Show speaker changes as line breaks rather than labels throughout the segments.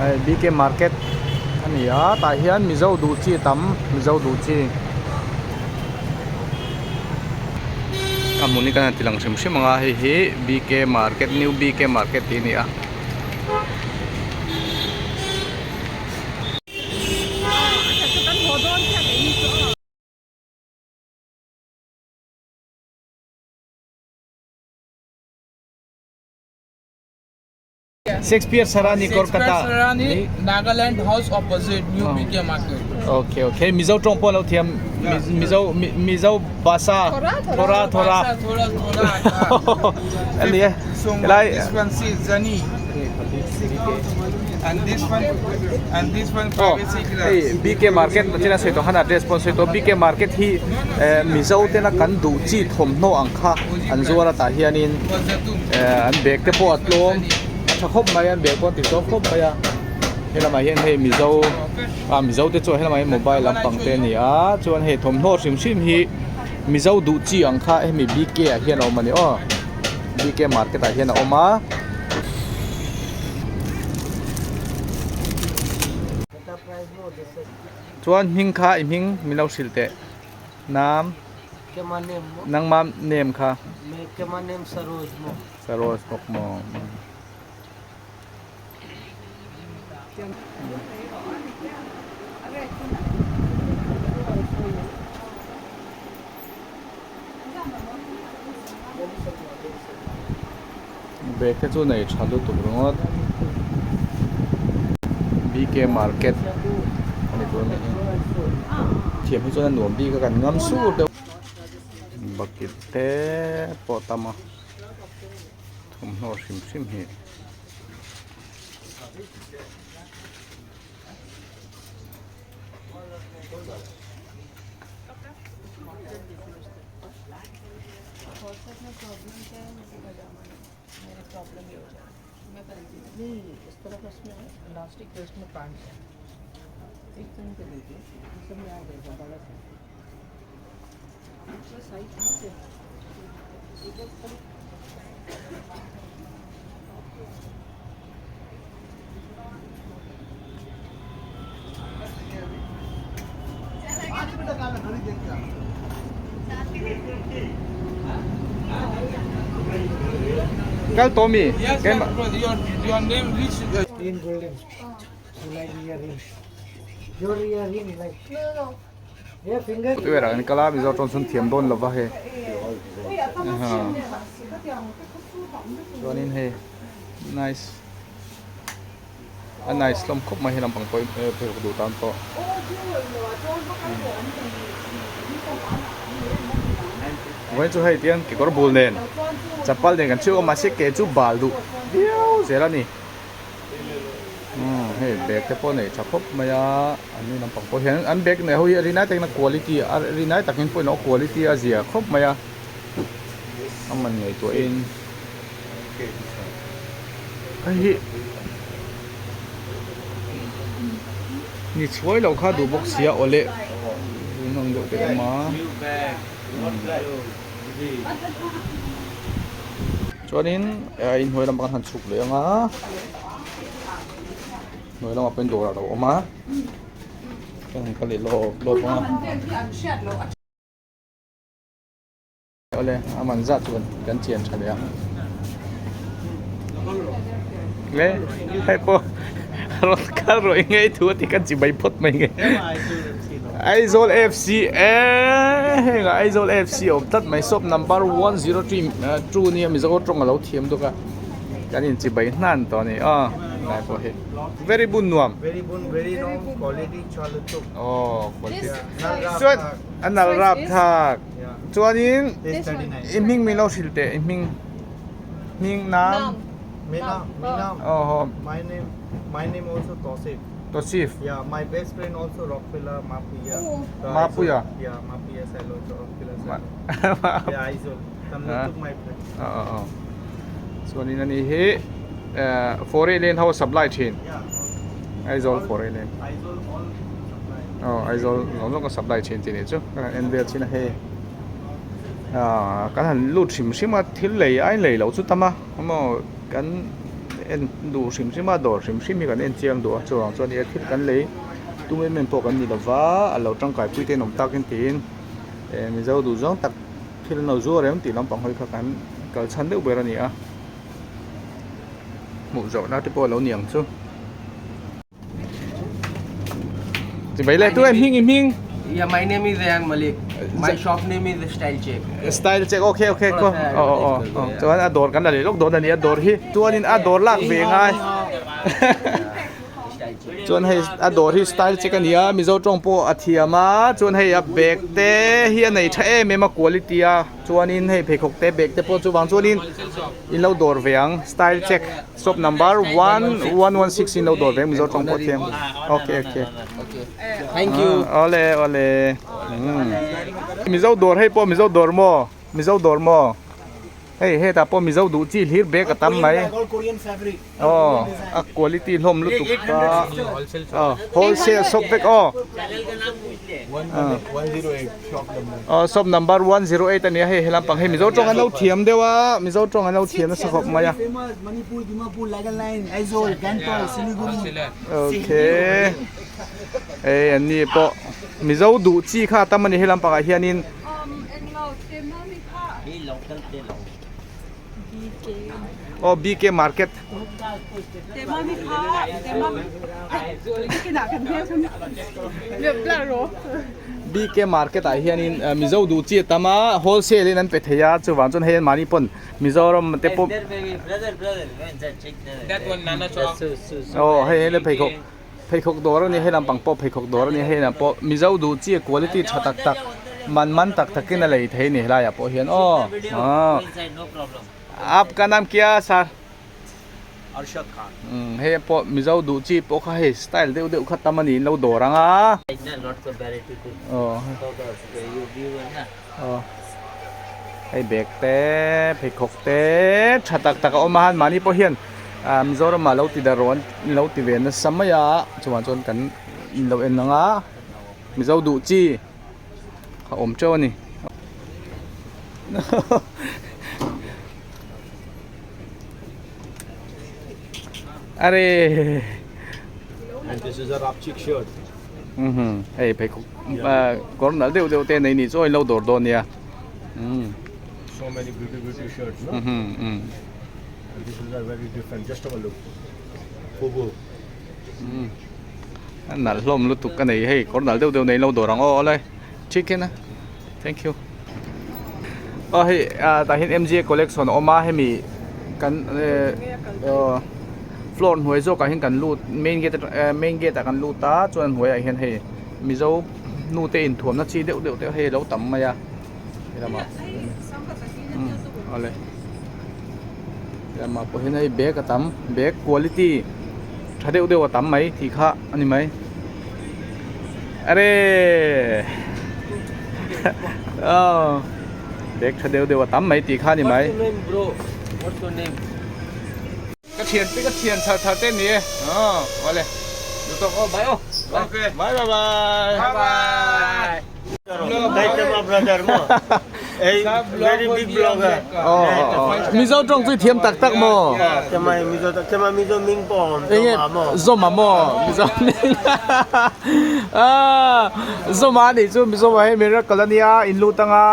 Hei BK market a ni a tah hian mizo duh chi a tam mizo duh chi a hmun hi kan han ti lang hrim hrim ang a hei hi BK market new BK market tih a ni a. Shakespeare Sarani Kolkata
Sarani Nagaland House opposite New BK Market.
Okay okay Mizo tawng pawh lo thiam Mizo Mizo basa thora thora
thora thora
ani e
So
helai
this one see Zani and this one and this one
oh
privacy glass.
Hei BK Market machina sawi tawh han address pawh an sawi tawh BK Market hi eh Mizo tena kan duh chi thawmhnaw ang kha an zuar a tah hianin eh an bag te pawh a tlawm a tha khawp mai a an bag pawh an ti tlawm khawp mai a helamah hian hei Mizo ah Mizo te chu helamah hian mobile lampang te a ni a chuan hei thawmhnaw hrim hrim hi Mizo duh chi ang kha hemi BK ah hian a awm a ni aw BK market ah hian a awm a. Chuan hming kha i hming min lo hrilh teh. Nam nangma name kha. Saroj bawk maw. Bag te chu nei tha lutuk ringawt BK market a ni tur a nih hi thiam hi chuan a nuam bik a kan ngam sur deuh bucket te pawh a tam a thawmhnaw hrim hrim hi. Kal tawh mi Footwear ah kan kal a Mizo tawng chhun thiam dawn lova hei chuanin hei nice a nice hlawm khawp mai helam pang pawh hi pheikhawk duh tan pawh vawiin chu hei tiang kekawr bul nen chapal nen kan chhiu a mahse ke chu bal duh viau zel a ni umm hei bag te pawh nei tha khawp mai a an ni lampang pawh hian an bag nei ho hi a rinai takin a quality a rinai takin pawhin a quality a zia khawp mai a a man ngaihtuahin. Hei hi ni chhuai lo kha duh bawk sia awle vun ang deuh te a awm a chuanin inhnuai lamah kan han chhuk leh ang a hnuai lamah pawhin dawr a lo awm a kan han kal leh lawp lawp ang a. Awle a man zat chu kan chian tha leh ang le hei pawh rawn kal rawh i ngei thu a ti kan chi mai phawt mai nge Aizawl FC e heng ah Aizawl FC awm tlat mai shop number 103 2 nia Mizo tawng a lo thiam dawk a kan in chi bai hnan tawh a ni aw helai pawh hi very bun nuam
very bun very long quality tha lutuk
aw quality chuan a nal rap thak. Chuanin i hming min lo hrilh teh i hming hming nam
Aw ho My name my name also Tosif
Tosif
Yeah my best friend also Rockefeller Mapuia
Mapuia
Yeah Mapuia Sailo Rockefeller Sailo Yeah Aizawl Tamil my friend
Aw aw Chuanin ani hi Foreign lane ho supply thin Aizawl foreign lane
Aizawl all supply
aw Aizawl zawng zawng ka supply thin tih nih chu ka han en vel chin a hei ah kan han lut hrim hrim a thil lei ai lei loh chu tam a maw kan en duh hrim hrim a dawr hrim hrim hi kan en chiang duh a chuvang chuan nia thil kan lei tum em em pawh kan ni lova a lo tangkai pui te an awm tak in tiin eh mizo duh zawng tak thil an lo zuar em tih lampang hawi kha kan kal chhan deuh ber a ni a hmuh zawh na te pawh a lo ni ang chu. Chibai le tu hming i hming.
Yeah, my name is Rehan Malik. My shop name is Style Check.
Style Check okay okay ko. Oh oh oh. Chuan a dawr kan la leh lawk dawn a ni a dawr hi. Chuanin a dawr lak ve ngai. Chuan hei a dawr hi Style Check a ni a Mizo tawng pawh a thiam a chuan hei a bag te hi a nei tha em em a quality a chuanin hei pheikhawk te bag te pawh chuvang chuanin in lo dawr ve ang Style Check. Shop number 1116 in lo dawr ve Mizo tawng pawh thiam. Okay okay.
Thank you.
Ole ole. Mizo dawr hei pawh Mizo dawr maw? Mizo dawr maw? Hei hetah pawh Mizo duh chi hlir bag a tam mai. Aw a quality hlawm lutuk a. Aw wholesale shop vek aw. Aw shop number 108 a nia hei helam pang hei Mizo tawng an lo thiam deuh a Mizo tawng an lo thiam nasa khawp mai a. Okay hei an ni pawh Mizo duh chi kha a tam a ni helam pangah hianin. Aw BK market. BK market ah hianin Mizo duh chi a tam a wholesale in an pe thei a chuvang chuan hei an mahni pawn Mizoram te pawh aw hei hei pheikhawk pheikhawk dawr a ni hei lampang pawh pheikhawk dawr a ni hei lam pawh Mizo duh chi quality tha tak tak man man tak takin a lei thei a ni helaiah pawh hian aw aw. Aapka naam kya sir?
Arshad Khan.
Umm hei pawh Mizo duh chi pawh kha hei style deuh deuh kha tam a ni in lo dawr ang a. Aw aw hei bag te pheikhawk te tha tak tak a awm a han mahni pawh hian ah Mizoram ah lo ti darh rawh an lo ti ve nasa mai a chuvang chuan kan in lo en ang a Mizo duh chi a awm teuh a ni. Are
And this is a Rapchik shirt.
Mhm. Hei pheikhawk kawr nalh deuh deuh te nei ni chu a inlo dawr dawn nia. Umm.
So many beauty beauty shirts no.
Mhm. Um.
And this is a very different just have a look. Fubu.
Umm. A nalh hlawm lutuk a nei hei kawr nalh deuh deuh nei inlo dawr ang aw awle. Chicken a. Thank you. Aw hei ah tah hian M_G_A collection a awm a hemi kan eh aw floor hnuai zawkah hian kan lut main gate atang eh main gate ah kan lut a chuan hnuaiah hian hei mizo nu te inthuamna chi deuh deuh te hei a lo tam mai a helamah umm awle helamah pawh hian hei bag a tam bag quality tha deuh deuh a tam mai tih kha a ni mai. Are aw bag tha deuh deuh a tam mai tih kha a ni mai.
What's your name bro? What's your name?
Ka thian te ka thian chhar thar te ni e aw awle duhtawk aw bye aw
Okay.
Bye bye bye.
Bye bye. Like my brother mo. Hey, very big blogger.
Aw aw aw Mizo tawng chu i thiam tak tak maw?
Kema Mizo kema Mizo ming pawh awm
Enge
Zoma maw?
Zoma maw Mizo ming ah Zoma anih chu Mizo ah hei miracle ania in lut anga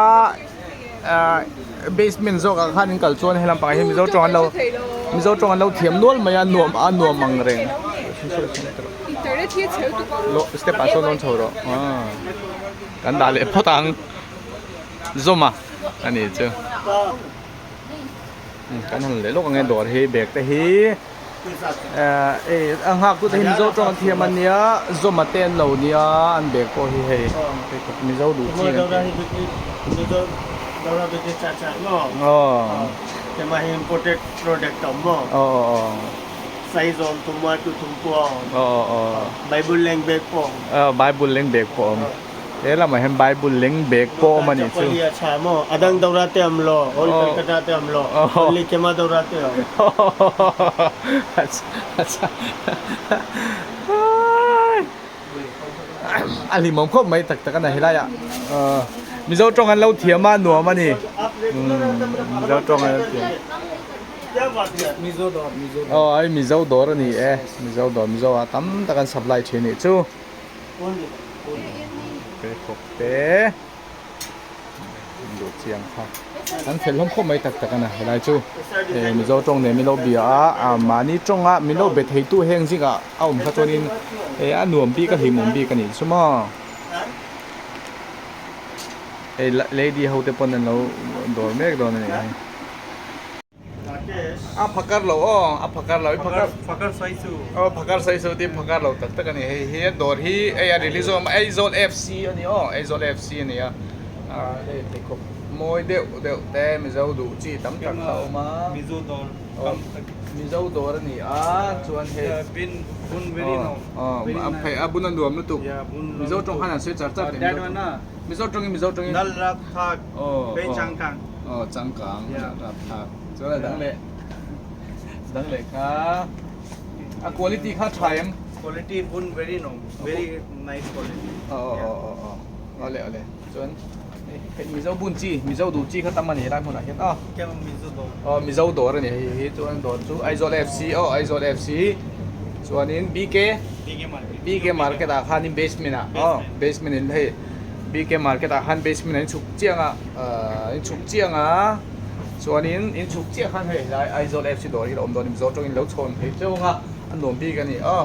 ah basement zawk ah khan in kal chuan helam pangah hian Mizo tawng an lo Mizo tawng an lo thiam nual mai a nuam a nuam ang reng step ah sawn rawn chho rawh ah kan dah leh phawt ang. Zawm a a nih chu kan han leh lawk ang e dawr hi bag te hi ehh hei a nghak tu te hi mizo tawng an thiam a nia zawm a te an lo nia an bag pawh hi hei mizo duh chi an ti bible leng bag pawh a awm. He lamah hian Bible leng bag pawh awm a nih chu. A hlimawm khawp mai tak tak a ni helaiah Mizo tawng an lo thiam a nuam a ni Mizo tawng an lo thiam.
Mizo dawr Mizo
aw ai Mizo dawr a ni e Mizo dawr Mizo ah tam tak an supply thin a nih chu pheikhawk te duh chiang kha an fel hlawm khawp mai tak tak a na helai chu eh Mizo tawng nen min lo bia a ah mahni tawnga min lo be thei tu heng zingah a awm kha chuanin eh a nuam bik a hlimawm bik a nih chu maw. Hei lady ho te pawn an lo dawr mek dawn a nih hi. A phakar lo aw a phakar lo i phakar
phakar sawi chu
aw phakar sawi chu tih phakar lo tak tak a ni hei hi a dawr hi hei a release awm a Aizawl FC a ni aw Aizawl FC a ni a ah hei pheikhawk mawi deuh deuh te Mizo duh chi tam tak kha a awm a
Mizo dawr
Mizo dawr a ni a chuan hei
bin bun very
aw aw a phei a bun a nuam lutuk Mizo tawng khan an sawi char char thei Mizo tawngin Mizo tawngin
Nal rap thak Vei changkang
Aw changkang rap thak chuan a dang leh dang leh kha a quality kha tha em
Quality bun very no very nice quality
aw aw aw aw awle awle chuan hei Mizo bun chi Mizo duh chi kha tam a ni helai hmunah hian aw
Mizo dawr
aw Mizo dawr a ni hei hi chuan dawr chu Aizawl FC aw Aizawl FC chuanin BK BK market ah khanin basement ah aw basement in hei BK market ah khan basement ah in chhuk chiang a ahh in chhuk chiang a chuanin in chhuk chiah khan hei helai Aizawl FC dawr hi a awm dawn a ni Mizo tawngin lo chhawn thei teuh ang a a nuam bik a ni aw.